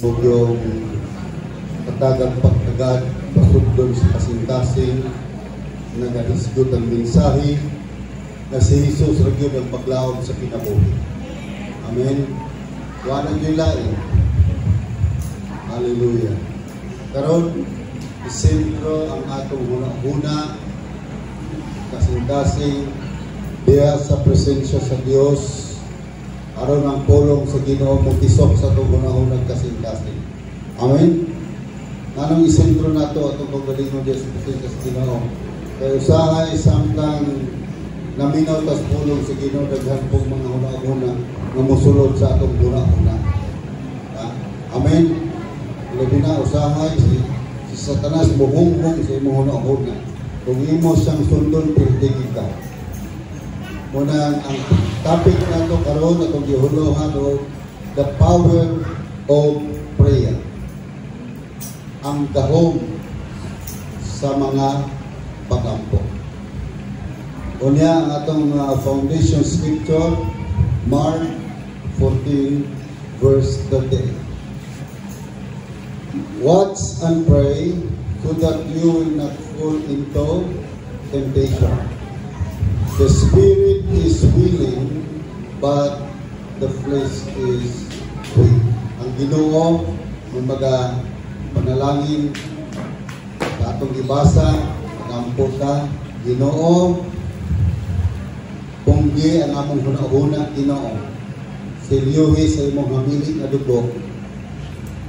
Ug yung katagang pagtagad pasundon sa kasing-kasing, nagahisgot ang mensahe na si Jesus ra gyud ang paglaom sa kinabuhi. Amen. Wa na gyud lain. Hallelujah. Karon, isentro ang atong huna-huna, kasing-kasing, diha sa presensya sa Dios aron ang pulong sa Ginoo motisok sa atong huna-huna, kasing-kasing. Amen. Nganong isentro nato atong kaugalingon diha sa presensya sa Ginoo? Kay usahay samtang naminaw tas pulong sa Ginoo, daghan pong mga huna-huna nga mosulod sa atong huna-huna. Ha? Amen. Labi na usahay si Satanas muhunghong sa imong huna-huna. Kung imo siyang sundon, pirdi ka. Muna ang topic nato karon, atong gihuluhan og the power of prayer. Ang gahom sa mga pagampo. Unya ang atong foundation scripture, Mark 14 verse 38. "Watch and pray so that you will not fall into temptation. The spirit is willing, but the flesh is weak." Ang Ginoo, kumbaga, panalangin sa atong gibasa, pagampo ta, "Ginoo, punggi ang among huna-huna, Ginoo. Silyuhi sa imong hamili nga dugo,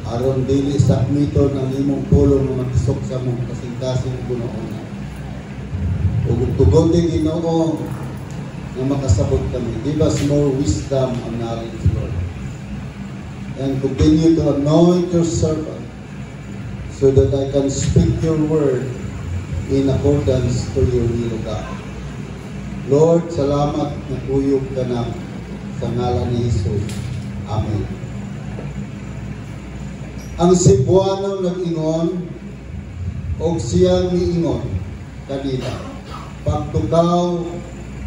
aron dili sakmiton ang imong pulong nga matisok sa among kasing-kasing huna-huna. Ug tugote, Ginoo, nga makasabot kami. Give us more wisdom and knowledge, Lord. And continue to anoint your servant so that I can speak your word in accordance to your will, O God. Lord, salamat na kuyog ka na sa ngalan ni Jesus. Amen." Ang Cebuano nag-ingon og siyang miingon kanila, "Pagtukaw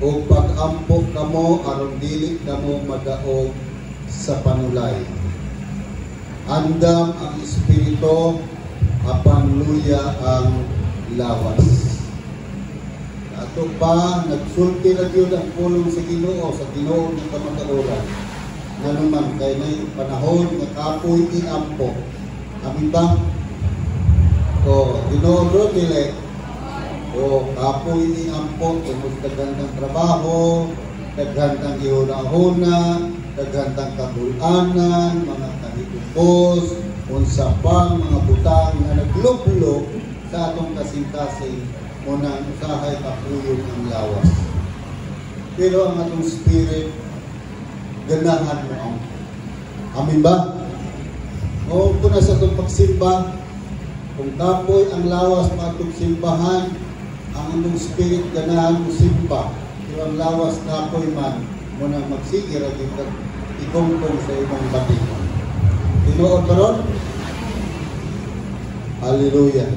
o pag-ampo kamo aron dili kamo madaog sa panulay. Andam ang espiritu apan luya ang lawas." Ato pa, nagsulti na gyud ang pulong sa Ginoo sa Ginoo ng kamatuoran. Nganuman kay nay panahon nga kapoy iampo. Amin ba? O, Ginoo bro, dili. O, kapoy iampo tungod daghan kang trabaho, daghan kang gihuna-huna, daghan kang kabulanan, mga kahitungkos, unsa pang mga butang nga naglublob sa atong kasing-kasing, unang usahay kapuyon ang lawas. Pero ang atong spirit, ganahan mo ang. Amin ba? O kung sa atong pagsimba, kung kapoy ang lawas matong simbahan, ang among spirit ganahan mo simba. Pero ang lawas kapoy man, mo nang magsige ra gyud kag ikongkong sa imong batikon. Tinuod karon? Hallelujah.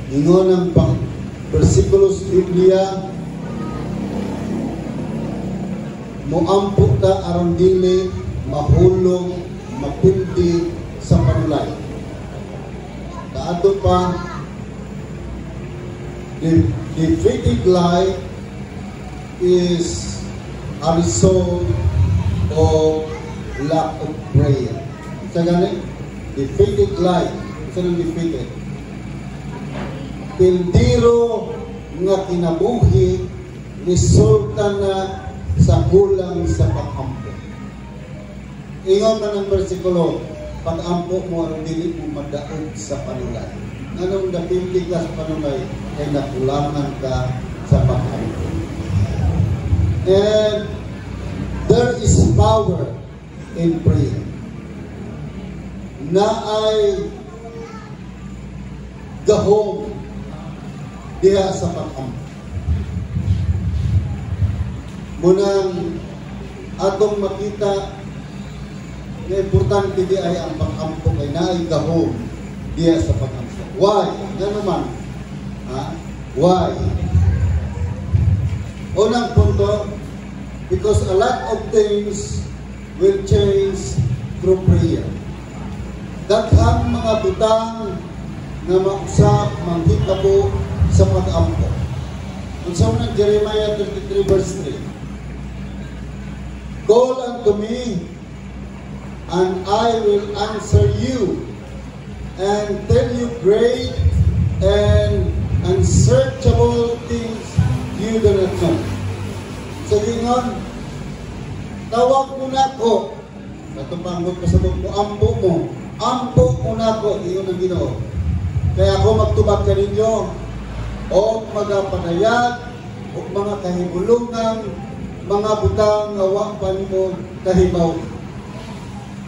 Ingon ang pang versikulo sa Biblia, "Moampo ta aron dili mahulog, mapildi sa panulay." Kaadto pa, the defeated life is a result of lack of prayer. Sa gani? Defeated life. Isa nang defeated? Pildiro nga kinabuhi, resulta na sa kulang sa pag-ampo. Ingon man ang bersikulo, "Pag-ampo mo aron dili mo madaog sa panulay." Nganong napildi ka sa panulay? Kay nakulangan ka sa pag-ampo. And there is power in prayer. Na ay gahom diha sa pag-ampo. Munang atong makita nga importante di ay ang pag-ampo kay naay gahom diha sa pag-ampo. Why? Nga naman? Ha? Why? Unang punto, because a lot of things will change through prayer. Daghang mga butang nga mausap, manghitabo sa pag-ampo. Unsa man ang Jeremiah 33 verse 3? "Call unto me, and I will answer you, and tell you great and unsearchable things you do not know." Sa gingon, "Tawag mo nako." Katong panggot pasabot mo, ampo mo. "Ampo mo nako," ingon ang Ginoo, "kaya ako magtubag kaninyo o magapanayag o mga kahibulungan, mga butang nga wa pa nimo kahibaw."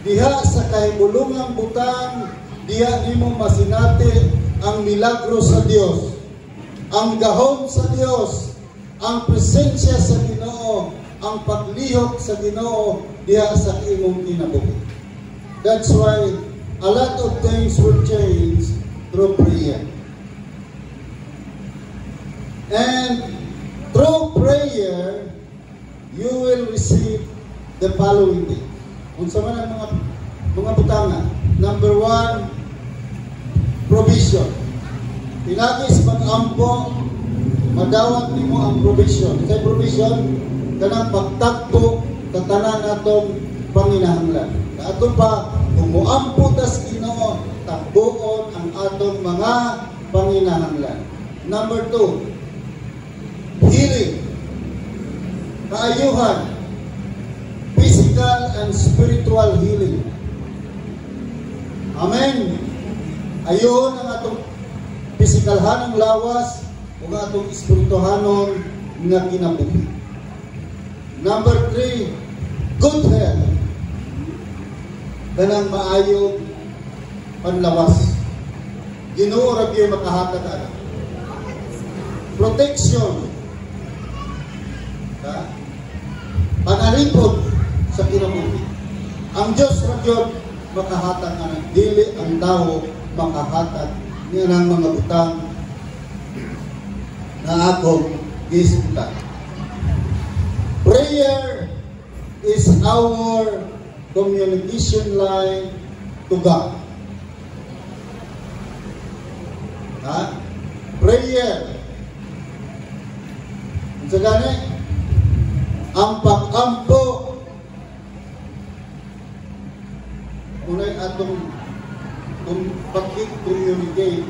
Diha sa kahibulungang butang, diha nimo masinati ang milagro sa Dios, ang gahom sa Dios, ang presensya sa Ginoo, ang paglihok sa Ginoo diha sa imong kinabuhi. That's why a lot of things will change through prayer. And through prayer, you will receive the following things. Unsa man ang mga butanga? Number one, provision. Pinaagi sa pag-ampo, madawat nimo ang provision. Sa provision, kanang pagtagpo sa tanan natong panginahanglan. Ato pa, kung muampo tas Ginoo, tagbuon ang atong mga panginahanglan. Number two, healing. Kaayuhan. Physical and spiritual healing. Amen. Ayon ang atong pisikalhanong lawas ug atong espirituhanon nga kinabuhi. Number three, good health. Kanang maayong panlawas. Ginoo ra gyud makahatag ana. Protection. Ha? Panalipod sa kinabuhi. Ang Diyos ra gyud makahatag ana, dili ang tao makahatag niya ng mga butang na akong gihisgutan. Prayer is our communication line to God. Ha? Prayer. Unsa gani? Ang pag-ampo unay atong kung pag-communicate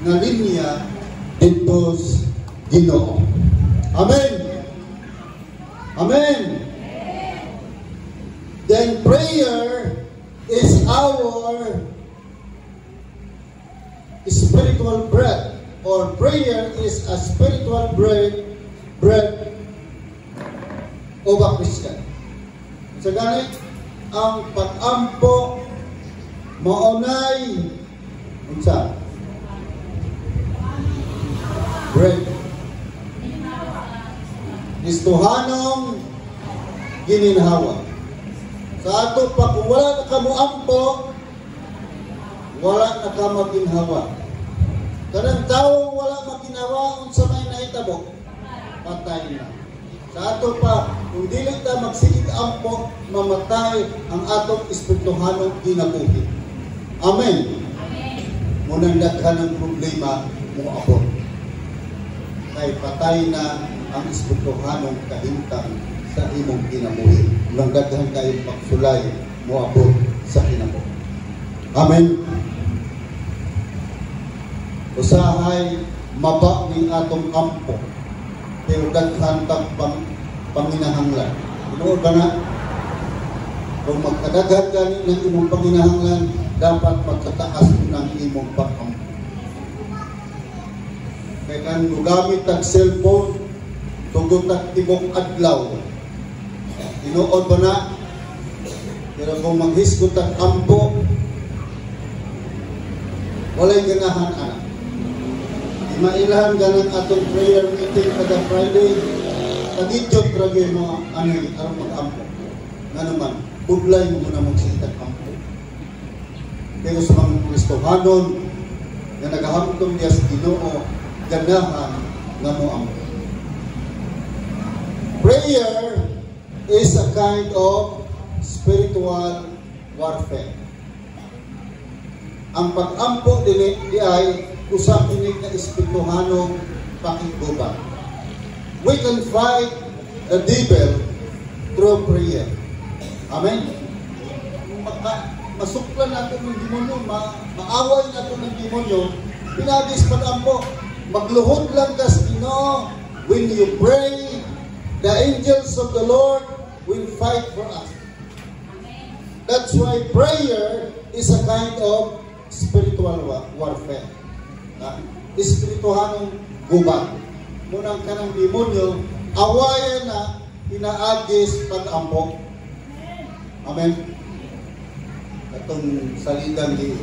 nga linya didto sa Ginoo. Amen. Amen. Then prayer is our spiritual bread, or prayer is a spiritual bread of a Christian. Sa gani, ang pag-ampo maunay unsa? Bread. Kristohanong gininhawa. Sa ato pa, kung wala na ka moampo, wala na ka maginhawa. Kanang tao wala maginhawa, unsa may nahitabo? Patay na. Sa ato pa, kung dili ta magsigig ampo, mamatay ang atong espirituhanong kinabuhi. Amen. Munang daghan ng problema mo abot. Kay patay na ang espirituhanong kahimtang sa imong kinabuhi. Munang daghan kayong pagsulay mo abot sa kinabuhi. Amen. Usahay maba ning atong ampo, pero daghan tag panginahanglan. Tinuod ba na? Kung magkadaghan gani ng imong panginahanglan, dapat magkataas ng imong pag-ampo. Kay kan gamit tag cellphone, tugot tag tibok adlaw. Tinuod ba na? Pero kung maghisgot tag ampo, walay ganahan ana. Imailahan ganang atong prayer meeting kada Friday, tagidyot ra gyud mo ano aron mag-ampo. Nga naman, budlay mo muna magsigitag ampo. Pero sa mga Kristohanon nga nagahamtong diya sa Ginoo, ganahan nga mo ampo. Prayer is a kind of spiritual warfare. Ang pag-ampo dili di ay usa kini ka espirituhanong pakiggubat. We can fight the devil through prayer. Amen. Masuklan nato ng demonyo, maaway nato ng demonyo, pinaagi sa pag-ampo. Magluhod lang ka sa Ginoo. When you pray, the angels of the Lord will fight for us. That's why prayer is a kind of spiritual warfare. Ha? Espirituhanong gubat. Munang kanang demonyo, awayan na pinaagi sa pag-ampo. Amen. Atong saligan ni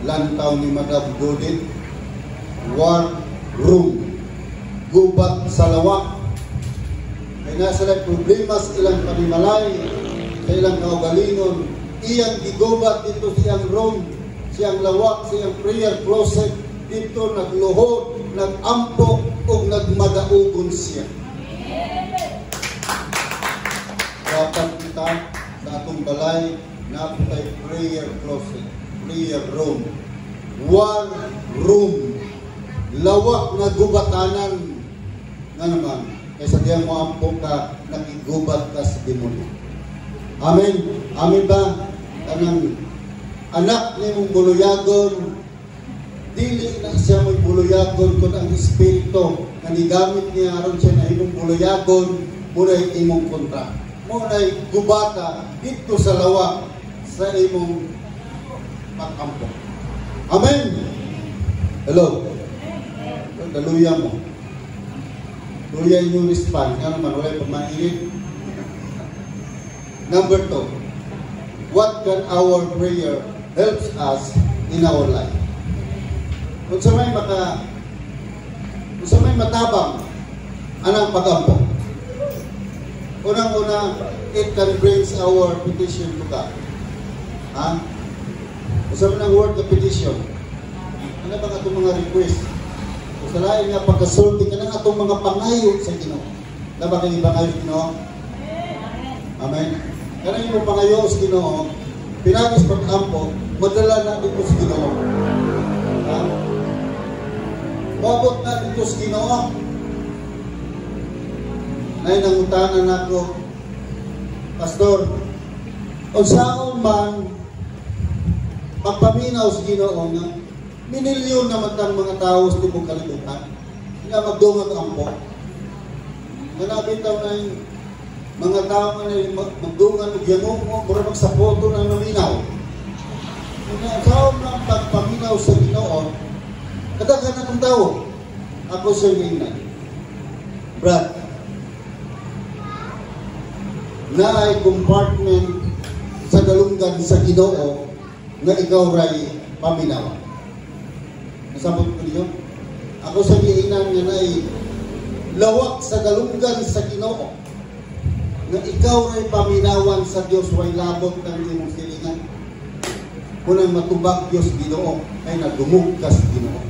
lantaw ni Madam Judith, war room, gubat sa lawak. Kay nasa lang problema sa ilang panimalay, sa ilang kaugalingon, iyang gigubat dito siyang room, siyang lawak, siyang prayer closet, dito nagluhod, nagampo, ug nagmadaugon siya. Dapat kita sa atong balay naa tay prayer closet, prayer room, war room, lawak na gubatanan nga naman. Kaysa diyan mo ampo ka, nakigubat ka sa demonyo. Amen. Amen ba? Kanang anak ni mong buluyagon, dili na siya mo'y buluyagon kung ang espiritu nga nigamit niya aron siya na imong buluyagon, muna'y imong kontra. Muna'y gubata dito sa lawak sa imong pag-ampo. Amen. Hello. Daluya mo. Luya inyong response. Nga naman, wala pamainit. Number 2, what can our prayer helps us in our life? Kung sa may matabang anang pag-ampo. Unang-una, it can brings our petition to God. Ha? Unsa man ang word na petition? Ano ba atong mga request? Kung sa lain nga pagkasulti ka ng atong mga pangayo sa Ginoo. Na ba kayo pangayo sa Ginoo? Amen. Kanang imong pangayo sa Ginoo, pinaagi sa pag-ampo, madala na dito sa Ginoo. Ha? Moabot na dito sa Ginoo. Nay nangutana nako, "Pastor, unsaon man pagpaminaw sa Ginoo nga minilyon naman tang mga tao sa tibok kalibutan nga magdungag ampo?" Nga nabitaw na yung mga tao nga magdungan og yango mura magsapoto na naminaw. Nga unsaon man pagpaminaw sa Ginoo, kadaghan na tong tao. Ako sa ingnan, "Brad, na ay compartment sa galunggan sa Ginoo nga ikaw ray paminawan." Nasabot ko niyo? Ako sa giinan nga naay lawak sa galunggan sa Ginoo nga ikaw ray paminawan sa Dios, way labot kang imong silingan. Kunang matubag Dios Ginoo ay nagdungog ka sa Ginoo.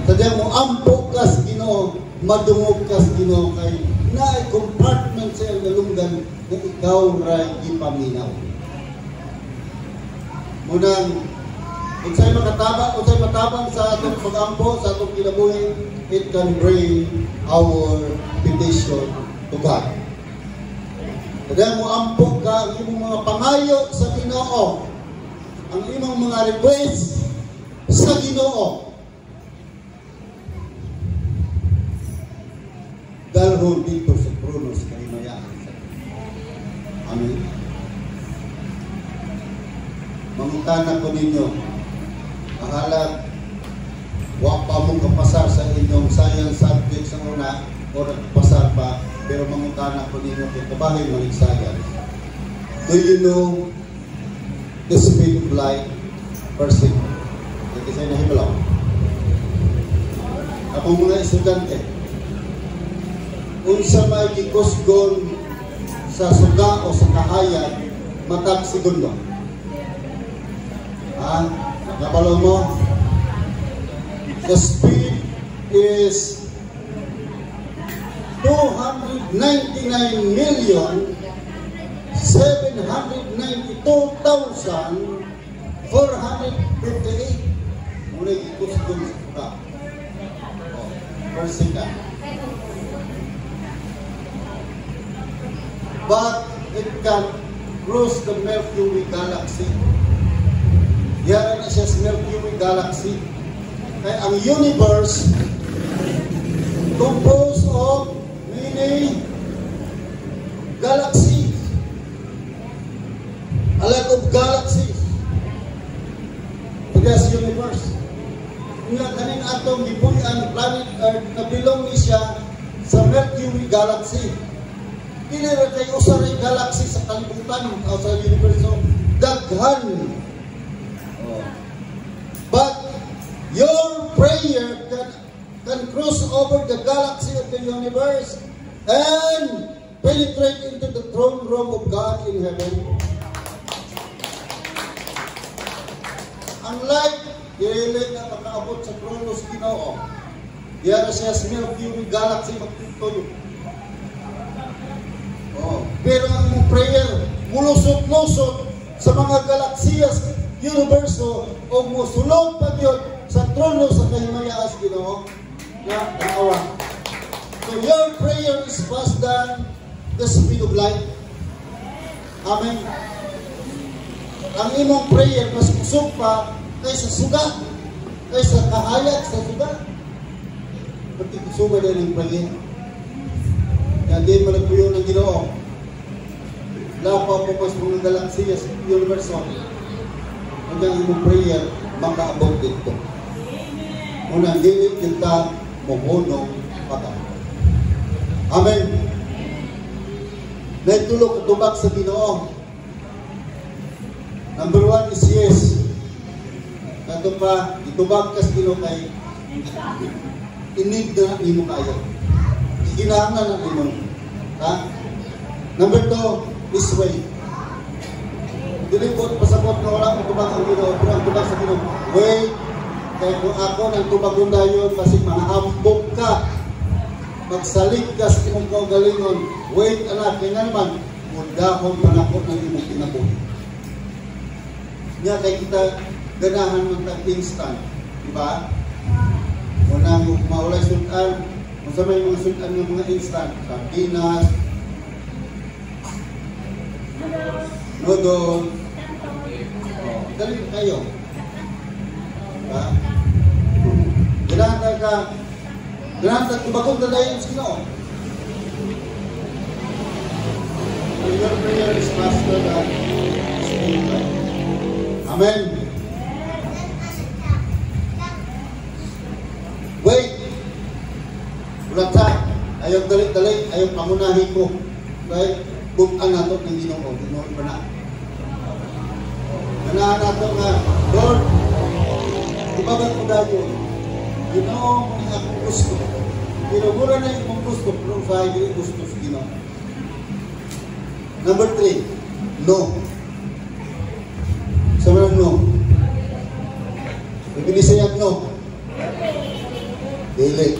Sadya mo ampo ka sa Ginoo, madungog ka sa Ginoo kay naay compartment sa iyang galunggan nga ikaw ray gipaminaw. Munang unsay makataba, unsay matabang sa atong pag-ampo, sa atong kinabuhi, it can bring our petition to God. Kaya mo ampo ka ang imong mga pangayo sa Ginoo, ang imong mga request sa Ginoo. Dalhon dito sa trono sa kahimayaan sa Amen. Mangutana ko ninyo, bahalag wa pa mo kapasar sa inyong science subject sa una o nagpasar pa, pero mangutana ko ninyo kay kabahin manig science. Do you know the speed of light per second? Kaya kasi nahibalaw. Akong mga estudyante, unsa may gikusgon sa suga o sa kahayag matag segundo? Ha? Nakabalo mo? The speed is 299 million 792,458. Muna gikusgon sa suga. Oh, per second. But it can cross the Milky Way galaxy. Diyan na siya sa Milky Way galaxy. Kaya ang universe composed of many galaxies. A lot of galaxies. This universe. Nga kaning atong gibuy-an, planet Earth, na belong ni siya sa Milky Way galaxy. Dili ra kay usa ra galaxy sa kalibutan o sa universo. Daghan. Oh. But your prayer can cross over the galaxy of the universe and penetrate into the throne room of God in heaven. Ang light, dili na makaabot sa trono sa Ginoo. Diyan siya sa Milky Way galaxy magtutoy. Oh, pero ang imong prayer mulusot-lusot sa mga galaksiyas universo o musulod pa gyud sa trono sa kahimayaan sa Ginoo na tanawa. So your prayer is fast than the speed of light. Amen. Ang imong prayer mas kusog pa kaysa suga, kaysa kahayag sa suga. Pati kusuga din ang prayer. Kaya di mo nagpuyo ng Ginoo. Lapaw po pas mga galaksiya sa universo. Hanggang imong prayer makaabot dito. Unang dili kita mohunong pata. Amen. Naitulog tubag sa Ginoo. Number one is yes. Kato pa, itubag ka sa Ginoo kay inig na nimo kayo. Kinahanglan na nimo. Ha? Number two is wait. Dili ko pasabot na wala mo tubag ang Ginoo, pero ang tubag sa Ginoo, wait. Kaya kung ako nang tubagon dayon, basig mahambog ka. Magsalig ka sa imong kaugalingon. Wait anak, kaya nga naman, mudahon panakot ng imong kinabuhi. Nga kay kita ganahan man tag instant, di ba? Unang maulay sudan, unsa may mga sudan ng mga instant, sardinas, noodles, oh, dali kayo. Diba? Ganahan ka, ganahan ka, tubagong dalayan sa Ginoo. Your prayer is faster than speed. Amen. Wait. Wala ta. Ayaw dali-dali, ayaw pangunahin ko. Right? Bukan nato ng Ginoo, Ginoo pa na. Ganahan nato nga, Lord, tubagan ko dayon. Ginoo mo ni akong gusto. Pero mura na imong gusto, pero sa dili gusto sa Ginoo. Number 3, no. Sa mga no. Ibinisayag no. Dili.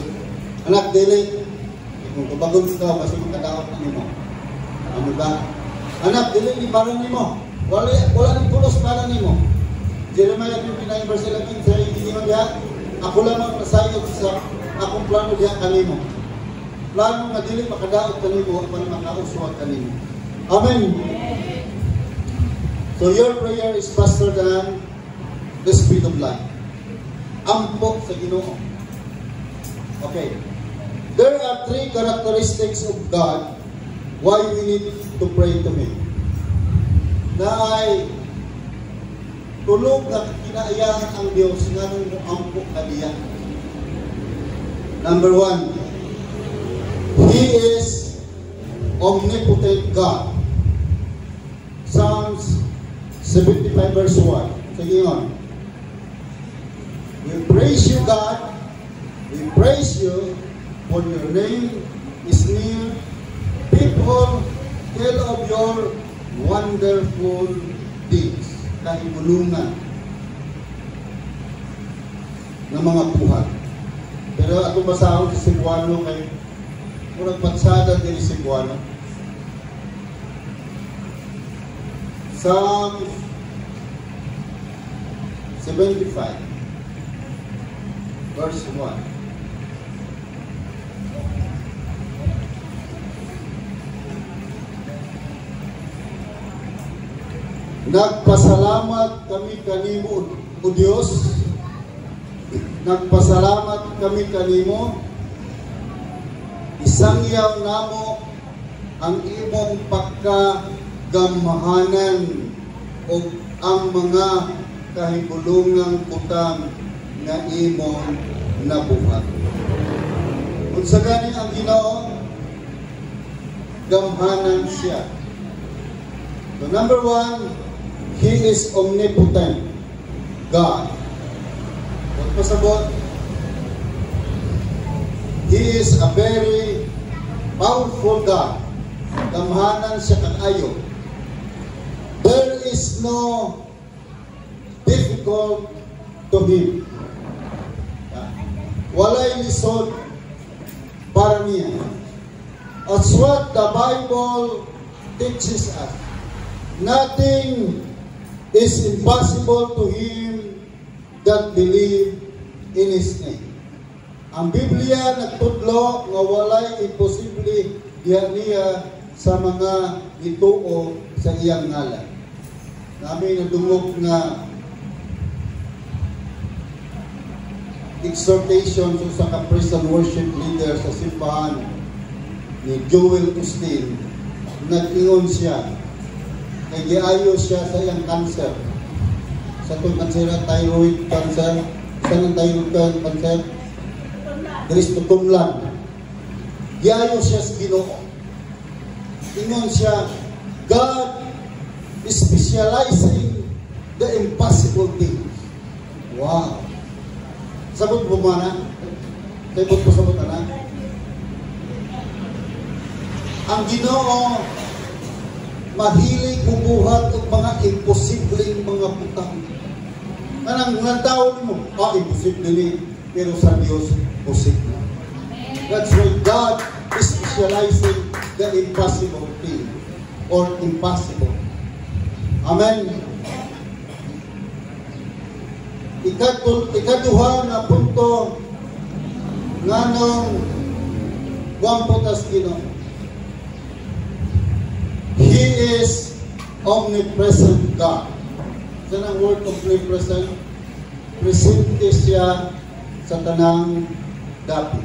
Anak, dili. Kung tubagon ka, kasi makadaot na nimo. Ano ba? Anak, dili ni para nimo. Wala, wala ning pulos para nimo. Jeremiah 29 verse 11, sa inyo diha, ako lamang nasayod sa akong plano diha kanimo. Plano nga dili makadaot kanimo, apan makauswag kanimo. Amen. So your prayer is faster than the speed of light. Ampok sa Ginoo. Okay. There are three characteristics of God why we need to pray to Him. Na ay tulog na kinaayahan ang Diyos nga nung muampo kaniya. Number 1, He is omnipotent God. Psalms 75 verse 1. Sige yun. We praise you, God. We praise you, for your name is near. People tell of your wonderful deeds. Kahimulungan ng mga buhat. Pero ako basahon sa Cebuano kay murag patsada diri Cebuano. Psalm 75 verse 1. Nagpasalamat kami kanimo, O Dios. Nagpasalamat kami kanimo. Isangyaw namo ang imong pagkagamhanan ug ang mga kahibulungang butang nga imong nabuhat. Unsa gani ang Ginoo? Gamhanan siya. So number one, He is omnipotent God. Huwag pasabot. He is a very powerful God. Gamhanan siya kaayo. There is no difficult to Him. Walay lisod para niya. That's what the Bible teaches us. Nothing is impossible to him that believe in His name. Ang Biblia nagtudlo nga walay imposible diha niya sa mga nituo sa iyang ngalan. Nami nadungog nga exhortation sa usa ka praise and worship leader sa simbahan ni Joel Osteen. Nag-ingon siya kay giayo siya sa iyang cancer, sa itong cancer, thyroid cancer. Sa nang thyroid cancer diri sa tutumlan, giayo siya sa Ginoo. Ingon siya, "God is specializing the impossible things." Wow. Sabot mo mana? Sabot mo, sabot ana? Ang Ginoo mahilig bubuhat og mga imposibleng mga butang. Kanang nga tao mo, imposible ni, pero sa Dios posible. That's why God is specializing the impossible thing or impossible. Amen. Ikaduha nga punto, nganong moampo ta sa Ginoo. He is omnipresent God. Sa nang word omnipresent, presente siya sa tanang dapit.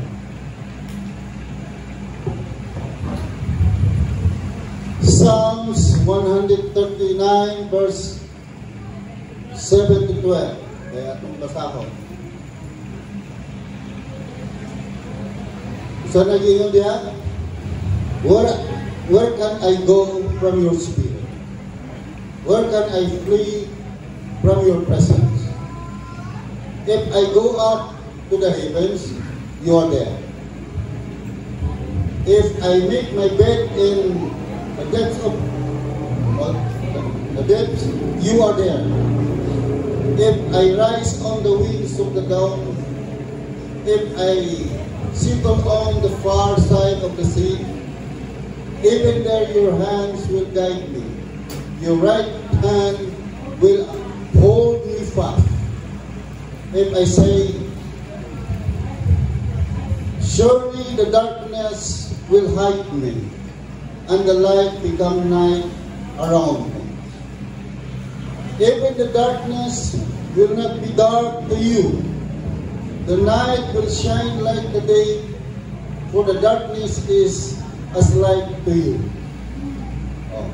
Psalms 139 verse 7 to 12. Kaya itong basahon. Sa nag-ingon diha? Where can I go from your spirit? Where can I flee from your presence? If I go up to the heavens, you are there. If I make my bed in the depths of, well, the depths, you are there. If I rise on the wings of the dawn, if I settle on the far side of the sea, even there your hands will guide me. Your right hand will hold me fast. If I say, 'Surely the darkness will hide me, and the light become night around me,' even the darkness will not be dark to you. The night will shine like the day, for the darkness is as light to you. Oh,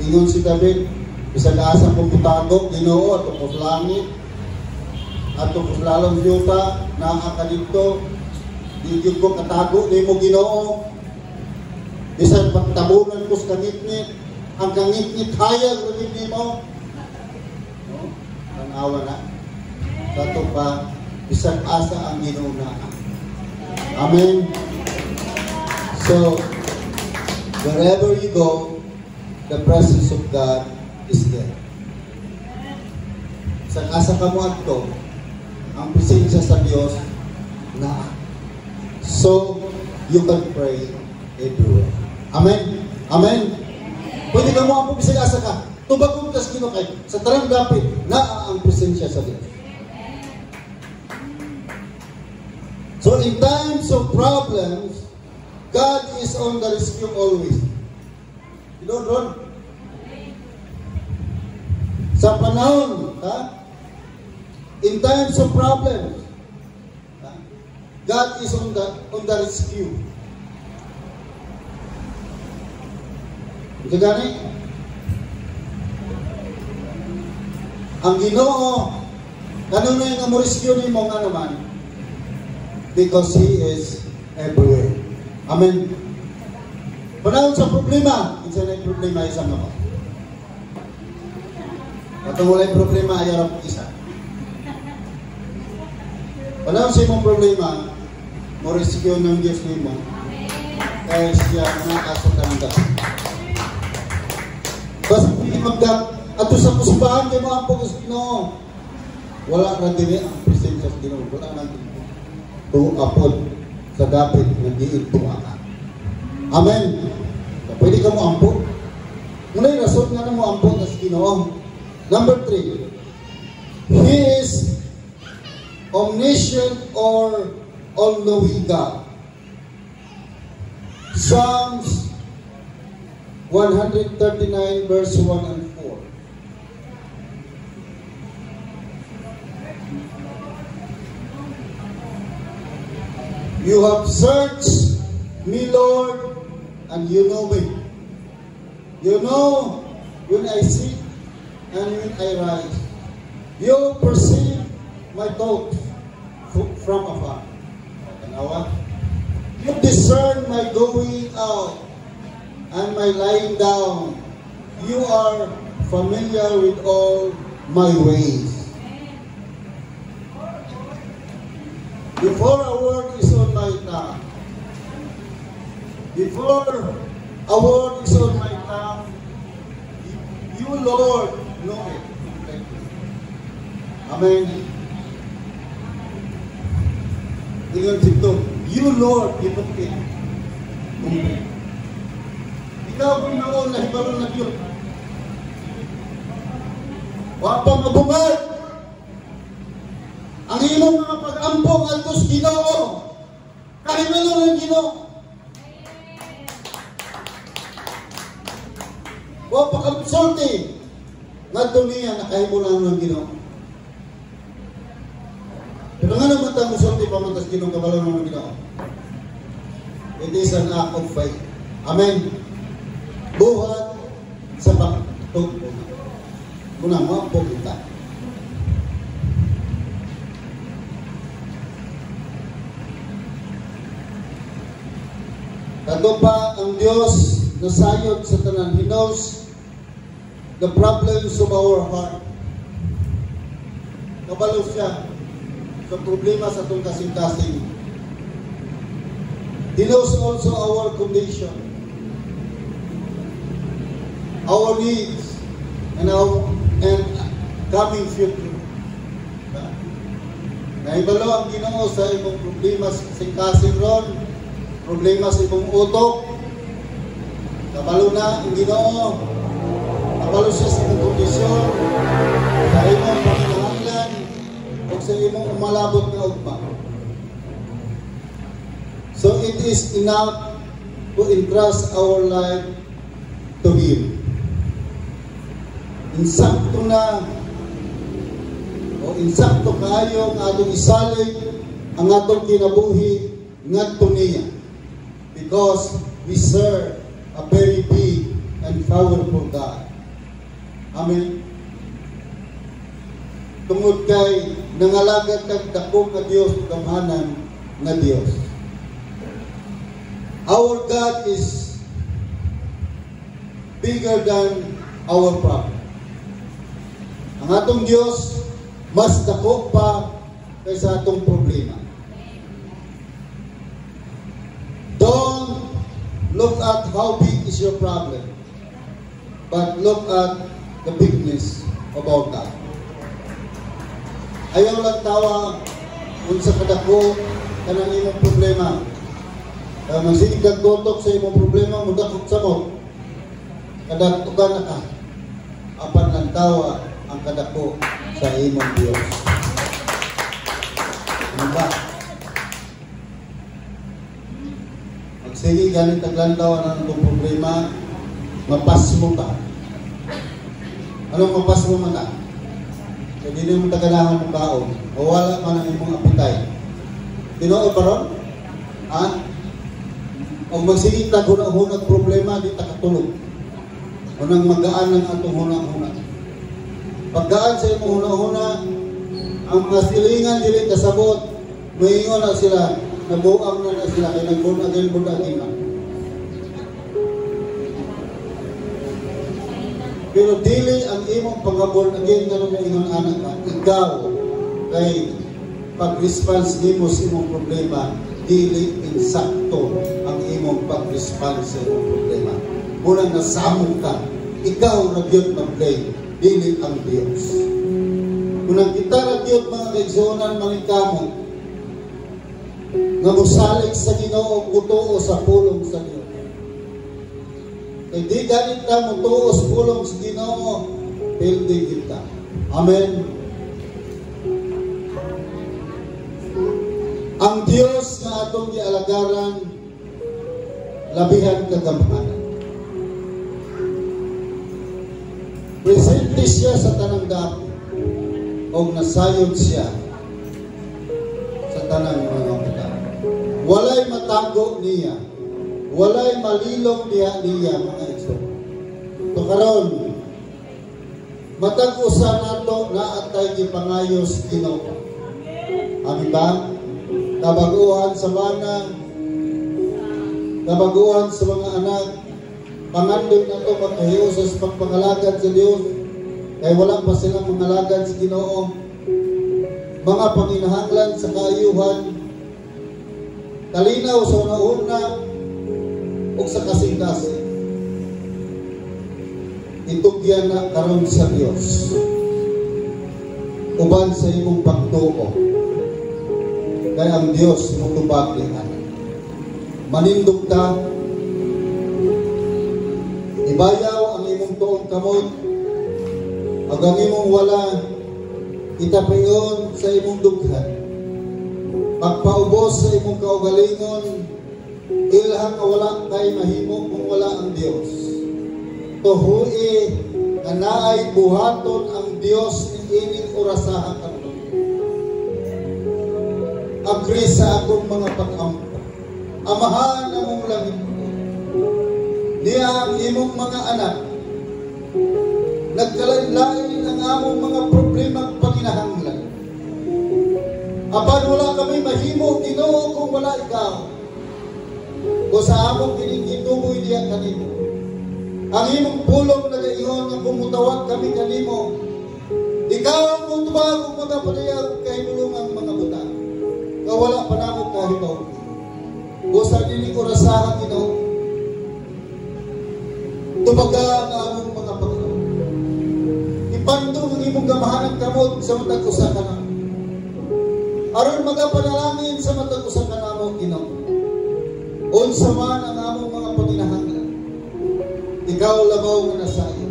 ingon si David, bisag asa ko mutago, Ginoo, adto ko sa langit, adto ko sa lalom yuta, naa ka didto, di gyud ko katago nimo, Ginoo. Bisan pagtabunan ko sa kangitngit, ang kangitngit hayag ra gyud nimo. No? Tanawa na. Sa ato pa, bisag asa ang Ginoo naa. Amen. So, wherever you go, the presence of God is there. Sa asa ka mo adto, ang presensya sa Dios naa. So, you can pray everywhere. Amen? Amen? Pwede ka mo ang bisag asa ka. Tubagong tas Ginoo kay sa tanang dapit naa ang presensya sa Dios. So in times of problems, God is on the rescue always. You know, Ron? Sa panahon, ha? In times of problems, ha? God is on the rescue. Ito gani? Ang Ginoo kanunay nga mo rescue nimo nga naman, because He is everywhere. Amen. Panahon sa problema, kinsa na problema isa nga ba? Katong walay problema, ayaw ra isa. Panahon sa imong problema, mo rescue ng Diyos nimo. Kaya siya naa sa tanang. Basta hindi magda ato sa kusbahan kay moampo sa Ginoo. Wala ra diri ang presensya sa Ginoo, wala nang tuapod sa dapit nga diin tunga ka. Amen. So, pwede ka mo ampo. Ngunay rason nga na mo ampo sa Ginoo. Number 3, He is omniscient or all-knowing God. Psalms 139 verse 1 and 4. You have searched me, Lord, and you know me. You know when I sit and when I rise. You perceive my thoughts from afar. Tanawa. You discern my going out and my lying down. You are familiar with all my ways. Before a word is on my tongue, before a word is on my tongue, you, Lord, know it. Amen. Ingon dito, you, Lord, you know it. Ikaw Ginoo nahibalo na gyud. Wa pa mabungad ang imong mga pag-ampo ngadto sa Ginoo. Kahibalo ng Ginoo. Wa pa kasulti ngadto niya nakahimo ng Ginoo. Pero nga naman ta musulti pa man tas Ginoo kabalo ng Ginoo. It is an act of faith. Amen. Buhat sa pagtuo. Muna mo po kita. Kato pa ang Dios nasayod sa tanan. He knows the problems of our heart. Kabalo siya sa problema sa atong kasing-kasing. He knows also our condition, our needs, and our and coming future. Nahibalo ang Ginoo sa imong problema sa kasing-kasing ron, problema sa imong utok. Kabalo na ang Ginoo. Kabalo siya sa imong kondisyon, sa imong panginahanglan, o sa imong umalabot nga ugma. So it is enough to entrust our life to Him. Insakto na o insakto kaayo nga atong isalig ang atong kinabuhi ngadto niya, because we serve a very big and powerful God. Amen. Tungod kay nangalagad kag dako nga Dios, gamhanan nga Dios. Our God is bigger than our problem. Ang atong Dios mas dako pa kaysa atong problema. Don't look at how big is your problem, but look at the bigness of our God. Ayaw lang tawa unsa kadako kanang imong problema. Magsige kag gotok sa imong problema, mudakop sa mo. Kadaktukan na ka. Apan lantawa ang kadako sa imong Dios. Ano ba? Magsige ganit ang lantawa ng itong problema, mapasmo ka. Anong mapasmo man na? Kaya di mo taganahan mong kaon, o wala man ang imong appetite. Tinuod ba ron? Ha? O magsige tag hunag problema, di ta katulog. Unang magaan ng atong huna-huna. Paggaan sa imong huna-huna, ang mga silingan dili kasabot, moingon na sila, nabuang na na sila, kay nag-born again, born again na. Pero dili ang imong pag-born again nga nung moingon anak ka, ikaw kay pag-response nimo sa imong problema, dili insakto ang imong pag-response sa imong problema. Unang nasamong ka, ikaw ra gyud mag-blame, dili ang Dios. Unang kita ra gyud mga kaigsuonan maningkamot nga mosalig sa Ginoo, mutuo sa pulong sa Dios. Kay di ganit ta mutuo sa pulong sa Ginoo, pildi kita. Amen. Ang Dios nga atong gialagaran, labihan kagamhanan. Presente siya sa tanang dako, og nasayod siya sa tanang mga butang. Walay matago niya, walay malilong niya niya mga igsoon. To karon, matag usa nato naatay gipangayos Ginoo. Amen ba? Kabaguhan sa bana, kabaguhan sa mga anak, pangandoy nato magkahiusa sa pagpangalagad sa Dios, kay wala pa silang mangalagad sa Ginoo. Mga panginahanglan sa kaayuhan, kalinaw sa una-una ug sa kasing-kasing. Itugyan na karon sa Dios uban sa imong pagtuo, kay ang Dios motubag ni ana. Manindog ta, ibayaw ang imong tuong kamot, ug ang imong wala itapayon sa imong dughan. Pagpaubos sa imong kaugalingon, ilhang nga wala kay mahimo kung wala ang Dios. Tuhui nga naay buhaton ang Dios niining orasaha karon. Agree sa akong mga pag-ampo. Amahan among langit, niya ang imong mga anak. Nagkalain-lain ang among mga problema ug panginahanglan. Apan wala kami mahimo, Ginoo, kung wala ikaw. O sa among kining gituboy diya kanimo. Ang imong pulong nagaingon nga kung mutawag kami kanimo, ikaw ang mutubag ug magapadayag kahimulungang mga butang nga wala pa namo kahibaw. O sa dili orasaha, Ginoo, tubaga ang among mga pag-ampo. Ipandong ang imong gamahanang kamot sa matag usa ka namo. Aron magapanalangin sa matag usa ka namo, Ginoo. Unsa man ang among mga panginahanglan, ikaw labaw nga nasayod.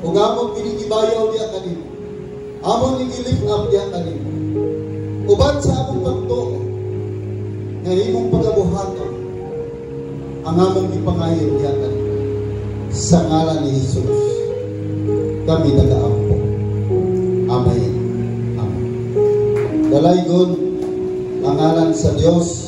Ug among ginigibayaw diha kanimo, among gini-lift up diha kanimo. Uban sa among pagtuo nga imong pagabuhaton ang among gipangayo diha kanimo. Sa ngalan ni Jesus kami nagaampo. Amen. Amen. Dalaygon ang ngalan sa Dios.